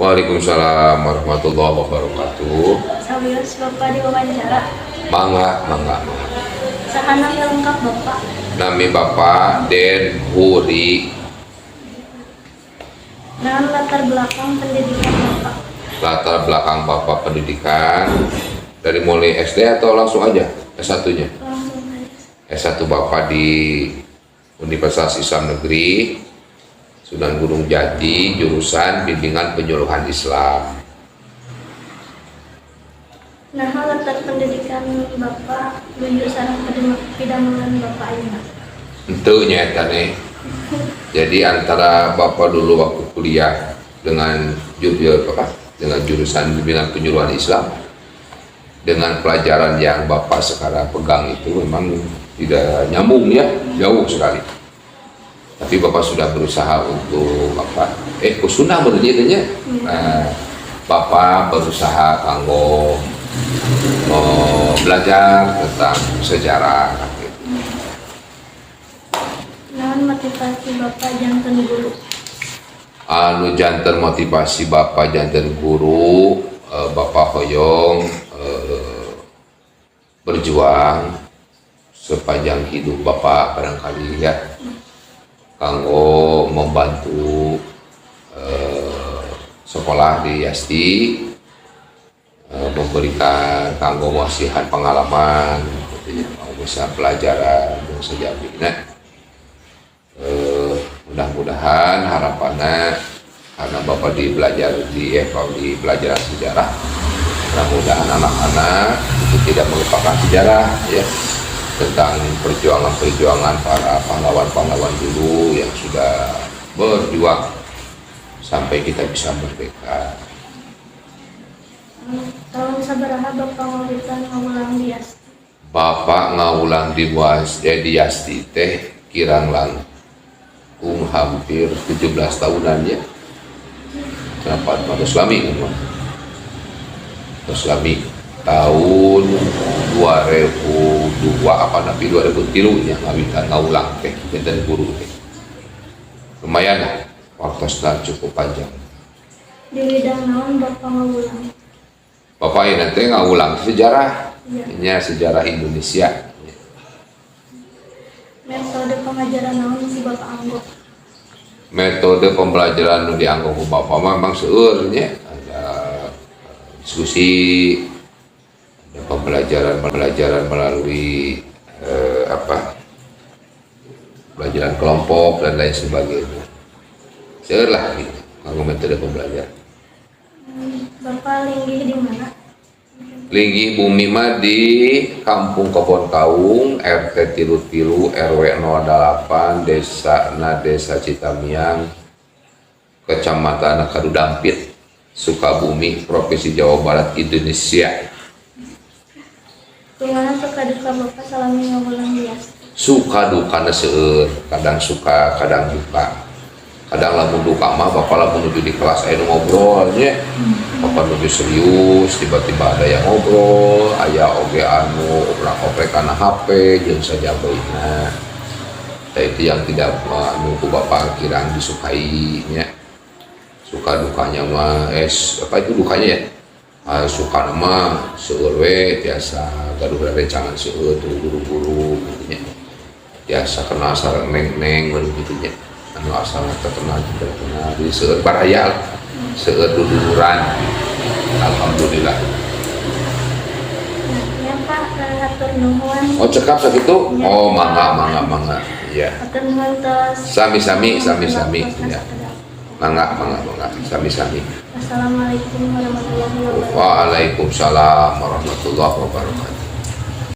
Waalaikumsalam warahmatullahi wabarakatuh. Sawios Bapak diwawancara. Mangga, mangga, mangga. Saha nami lengkap Bapak? Nami Bapak Den Huri. Naon latar belakang pendidikan Bapak? Latar belakang Bapak pendidikan dari mulai SD atau langsung aja S1-nya? Langsung aja. S1 Bapak di Universitas Islam Negeri Sunan Gunung Jati, jurusan Bimbingan Penyuluhan Islam. Nah, latar pendidikan Bapak luyu sareng pidamelan Bapak ayeuna? Henteu nya eta nih. Jadi antara Bapak dulu waktu kuliah dengan apa? Dengan jurusan Bimbingan Penyuluhan Islam dengan pelajaran yang Bapak sekarang pegang itu memang tidak nyambung ya, jauh sekali. Tapi Bapak sudah berusaha untuk apa? Kusunah berarti nya. Nah, Bapak berusaha kanggo mau belajar tentang sejarah gitu. Naon motivasi Bapak janten guru? Anu janten motivasi Bapak janten guru, Bapak hoyong berjuang sepanjang hidup Bapak barangkali ya, kanggo membantu sekolah di Yasti, memberikan kanggo masihan pengalaman gitu ya, kanggo bisa pelajaran yang sejatinya. Mudah-mudahan harapannya karena Bapak di belajar di kalau di pelajaran sejarah, mudah-mudahan anak-anak itu tidak melupakan sejarah ya, tentang perjuangan-perjuangan para pahlawan-pahlawan dulu yang sudah berjuang sampai kita bisa merdeka. Tahun sabaraha Bapak ngawitan ngawulang di Yasti? Bapak ngawulang di Was di Yasti teh kirang langkung hampir 17 tahunan ya. Kenapa pada lami kan mah? Terus lami tahun 2002 apa napi 2003 nya ngawitan ngawulang teh janten guru teh. Lumayan lah, waktosna cukup panjang. Di bidang naon Bapak ngawulang? Bapak ini nanti ngawulang sejarah, Iya. nya sejarah Indonesia. Metode pengajaran naon si Bapak anggo? Metode pembelajaran nu dianggo ku Bapak mah memang seueur nya, ada diskusi, ada pembelajaran pembelajaran melalui apa, pelajaran kelompok dan lain sebagainya. Seueur lah gitu kanggo metode pembelajaran. Bapak linggih di mana? Linggih bumi mah di Kampung Kebon Kaung, RT 33 RW 08, Desa na Desa Citamiang, Kecamatan Kadudampit, Sukabumi, Provinsi Jawa Barat, Indonesia. Kumaha suka duka Bapak salami ngawulang di Yasti? Suka dukana seueur, kadang suka, kadang duka. Kadang lamun duka mah Bapak lamun nuju di kelas aya nu ngobrol nya. Bapak nuju serius, tiba-tiba ada yang ngobrol, aya oge anu obrak-obrek kana HP jeung sajabina. Tah, itu yang tidak anu ku Bapak kirang disukai nya. Suka dukanya mah es apa itu dukanya ya? Ah, suka mah seueur we, tiasa gaduh rerencangan seueur tuh guru-guru gitu nya. Tiasa kenal sareng neng-neng gitu nya. Anu asalna terkenal terkenal di seueur baraya lah. Seueur duduluran. Alhamdulillah. Nah, ya Pak, hatur nuhun. Oh, cekap sakitu? Ya. Oh, mangga, mangga, mangga. Iya. Hatur nuhun tos. Sami-sami, sami-sami. Waktosna Ya. sakedap. Mangga, mangga, mangga. Sami-sami. Assalamualaikum warahmatullahi wabarakatuh. Waalaikumsalam warahmatullahi wabarakatuh.